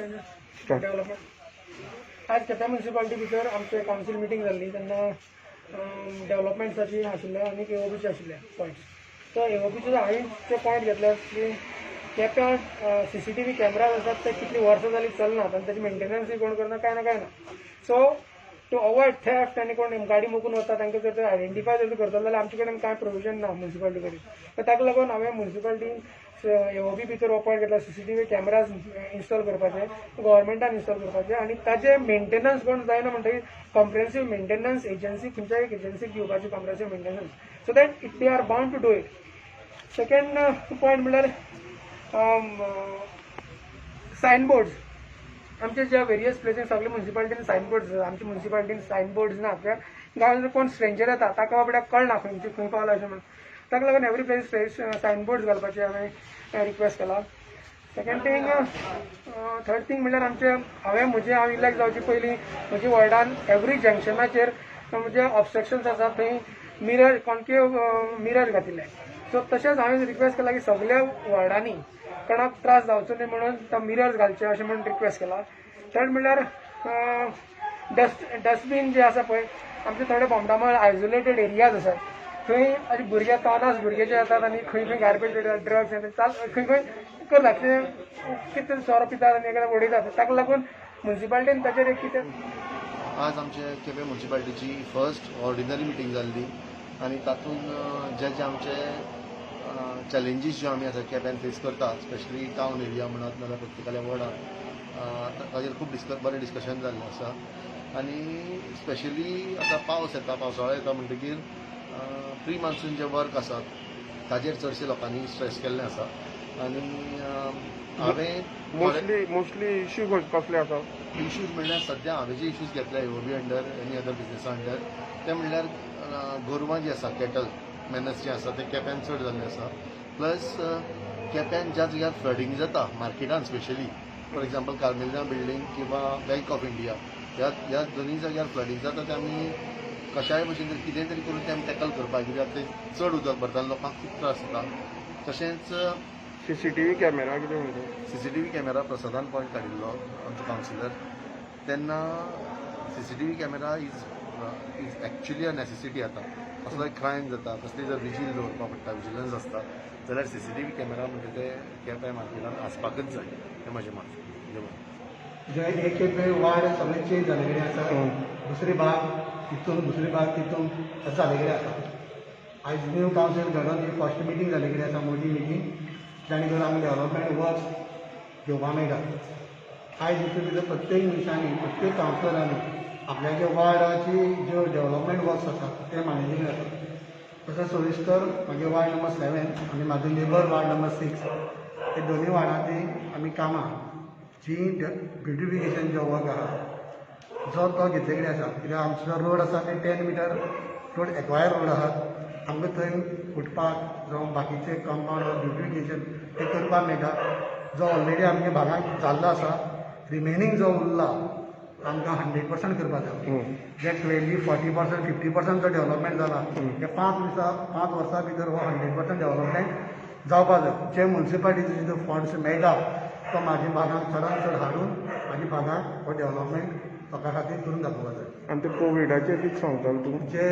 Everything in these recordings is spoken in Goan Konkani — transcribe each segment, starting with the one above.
And Start. Development. आज केप्यां म्युन्सिपालिटी भितर आमचे कावन्सील मिटींग जाल्ली तेन्ना डेव्हलपमेंट्साची आशिल्ले आनी एओपीचे आशिल्ले पॉयंट्स. सो एओपीचे हांवें ते पॉयंट घेतले की केप्यां सीसीटीव्ही कॅमेराज आसात, ते कितलीं वर्सां जालीं चलनात आनी ताची मेंटेनन्सूय कोण करना, कांय ना, कांय ना. सो टू अवॉयड थेफ्ट आनी कोण गाडी मोखून वता तांकां जर आयडेंटिफाय जर करतलो जाल्यार आमचे कडेन कांय प्रोविजन ना म्युन्सिपालिटी कडेन. तर ताका लागून हांवें म्युन्सिपालिटीन एओपी भितर हो पॉयंट घेतला, सीसीटीव्ही कॅमेराज इन्स्टॉल करपाचे, गव्हर्मेंटान इन्स्टॉल करपाचे आनी ताजे मेंटेनन्स कोण जायना म्हणटकीर कॉम्प्रिहेन्सीव मेंटेनन्स एजन्सी, खंयच्याय एक एजन्सीक दिवपाची comprehensive maintenance, so that it they are bound to do it. Second point म्हणल्यार सायन बोर्ड्स. आमचे ज्या वेरियस प्लेसीन सगळे म्युन्सिपालिटीन सायन बोर्ड्स आसा, आमच्या म्युन्सिपालिटीन सायन बोर्ड्स ना. कित्याक गांवांत कोण स्ट्रेंजर येता ताका बाबड्याक कळना खंयची खंय पावला अशें म्हणून. ताका लागून एवरी प्लेस सायन बोर्ड्स घालपाचे हांवें रिक्वेस्ट केला. सेकंड थिंग, थर्ड थिंग म्हणल्यार आमचे हांवें म्हजें हांव इलेक्ट जावचे पयलीं म्हज्या वॉर्डान एवरी जंक्शनाचेर म्हणजे ऑबस्ट्रक्शन्स आसा थंय मिरर, कॉन्केव मिरर घातिल्ले. सो तशेंच हांवें रिक्वेस्ट केला की सगल्या वॉर्डांनी कोणाक त्रास जावचो न्हय म्हणून तो मिरर्स घालचे अशें म्हणून रिक्वेस्ट केला. थर्ड म्हणल्यार डस्टबीन जे आसा पळय, आमचे थोडे बोमडामळ आयसोलेटेड एरियाज आसात, थंय अशे भुरगे, तोनास भुरगे जे येतात आनी खंय खंय गार्बेज, ड्रग्स चाल खंय खंय करतात, ते कितें सोरो पितात आनी एखादें उडयतात. ताका लागून म्युन्सिपालिटीन ताचेर एक कितें आज आमचे केपें म्युन्सिपालिटीची फर्स्ट ऑर्डिनरी मिटींग जाल्ली आनी तातूंत जे जे आमचे चॅलेंजीस ज्यो आमी आतां केप्यान फेस करता, स्पेशली टावन एरिया म्हणत नाजाल्यार प्रत्येकाल्या वॉर्डान, ताजेर खूब बरें डिस्कशन जाल्लें आसा. आनी स्पेशली आतां पावस येता, पावसाळो येता म्हणटकीर प्री मान्सून जे वर्क आसात ताजेर चडशे लोकांनी स्ट्रेस केल्लें आसा. आनी हांवें मोस्टली मोस्टली इश्यू कसले आसा? इश्यूज म्हणल्यार सद्या हांवें जे इश्यूज घेतले एओबी अंडर, एनी अदर बिजनेसा अंडर, ते म्हणल्यार गोरवां जी आसा, कॅटल मेनस जे आसा ते केप्यान चड जाल्ले आसा. प्लस केप्यान ज्या जाग्यार फ्लडींग जाता मार्केटान, स्पेशली फॉर एग्जाम्पल कार्मेलिना बिल्डींग किंवा बँक ऑफ इंडिया, ह्या दोनूय जाग्यार फ्लडींग जाता, ते आमी कशाय भशेन तरी कितें तरी करून ते आमी टॅकल करपाक, कित्याक ते चड उदक भरता आनी लोकांक खूब त्रास जाता. तशेंच सीसीटीव्ही कॅमेरा कितें म्हणटा? सीसीटीव्ही कॅमेरा, प्रसादान पॉयंट काडिल्लो आमचो कावन्सिलर तेन्ना. CCTV camera is actually a necessity. आतां कसलोय क्रायम जाता, कसली जर विजील दवरपा पडटा, विजिलन्स आसता जाल्यार सीसीटीव्ही कॅमेरा म्हणजे ते केपें मार्केटान आसपाकच जाय, हें म्हजें मत. देव. जे एक एक वार्ड सगळे चेंज जाल्ले कडेन आसा, दुसरी भाग तितून, दुसरी भाग तितून, अशें जाल्ले कडेन आसा. आयज न्यू कावन्सील घडोवन ही फर्स्ट मिटींग जाल्ले कडेन आसा, मोठी मिटींग, जाणे करून आमी डेव्हलपमेंट वर्क्स घेवपाक मेळटा. आयज हितून भितर प्रत्येक मनशांनी, प्रत्येक कावन्सिलरांनी आपल्याच्या वार्डाची ज्यो डेव्हलपमेंट वर्क्स आसा ते मांडिल्ले कडेन आसा. तशें सोयिस्कर म्हागे वार्ड नंबर 7 आनी म्हाजो लेबर वार्ड नंबर 6, हे दोनूय वार्डांनी आमी कामां जी ब्युटिफिकेशन जो वर्क आहा जो तो घेतले कडेन आसा. कित्याक आमचो जो रोड आसा ते 10 meter road, acquire road आहात. आमकां थंय फुटपाथ जावं बाकीचे कंपावंड ब्युटिफिकेशन ते करपाक मेळटा. जो ऑलरेडी आमच्या भागांत जाल्लो आसा, रिमेनींग जो उरला आमकां 100% करपाक जाय. जे 20, 40%, 50% जो डेव्हलपमेंट जाला ते 5 वर्सां भितर हो 100% डेव्हलपमेंट जावपाक जाय. जे म्युन्सिपालिटीचे जो फंड्स मेळटा तो म्हाज्या भागांत चडान चड हाडून म्हाज्या भागांत हो डेव्हलपमेंट लोकां खातीर करून दाखोवपाक जाय. आनी ते कोविडाचेर कितें सांगतालो तूं? जे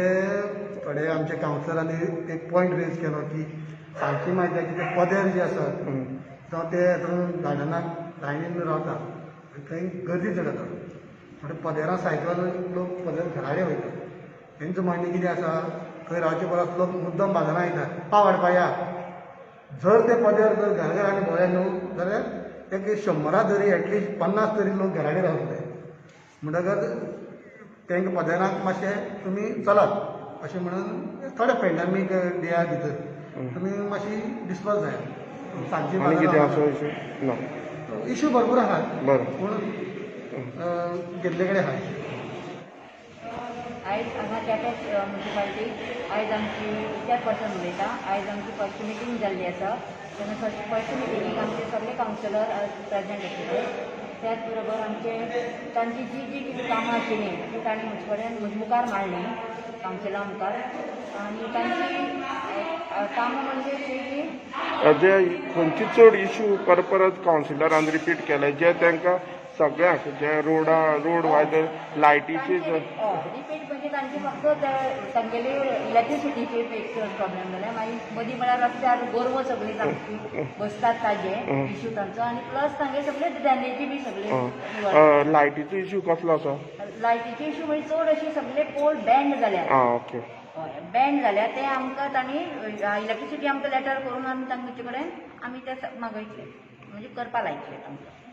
थोडे आमचे कावन्सिलरांनी एक पॉयंट रेज केलो की सांजची म्हायती की ते पदेर जे आसात जावं ते आतां गार्डनाक लायनीन रावता आनी थंय गर्दी चड जाता. थोडे पदेरां सायकल लोक पदेर घरा कडेन वयता. तेंचो म्हणणें कितें आसा, थंय रावचे परस लोक मुद्दम बाजारां येतात पाव हाडपा या. जर ते पदेर जर घर घरांनी भोंवले न्हू जाल्यार एक 100 तरी एटलिस्ट 50 तरी लोक घरा कडेन रावतले. म्हणटकच तांकां पदेरांक मातशें तुमी चलात अशें म्हणून थोडे पेंडेमीक डेया भितर तुमी मातशी डिस्पर्स जायात सांजची. आनी कितें आसा इशू ना? इशू भरपूर आहात. पूण घेतले कडेन आहा. आयज हांगा केपें म्युनिसिपालिटी आयज आमची चेअरपर्सन उलयता. आयज आमची फर्स्ट मिटींग जाल्ली आसा. तेन्ना फर्स्ट फर्स्ट मिटिंगेक आमचे सगळे कावन्सिलर प्रेझेंट आशिल्ले. त्याच बरोबर आमचे तांची जी जी कितें कामां आशिल्लीं ती तांणी म्हजे कडेन मुखार मांडली, कावन्सिला मुखार. आनी तांची कामां म्हणजे अशीं की जे खंयचे चड इशू परत परत कावन्सिलरान रिपीट केले जे तांकां सगळ्याक जे रोडा रोड वायज लायटीची रिपीट म्हणजे तांची फक्त ते तांगेली इलेक्ट्रिसिटीची एक प्रॉब्लेम जाल्या. मागीर मदीं म्हळ्यार रस्त्यार गोरवां सगळीं सामकी बसतात ताजे इशू तांचो, आनी प्लस तांगे सगळे ड्रेनेजी बी सगळे निवळ. लायटीचो इश्यू कसलो आसा? लायटीचे इशू म्हणजे चड अशे सगळे पोल बँड जाल्यात. आं, ओके. हय, बँड जाल्या ते आमकां तांणी इलेक्ट्रिसिटी आमकां लेटर करून आमी तांचे कडेन आमी ते मागयतले, म्हणजे करपा लायतले तांकां.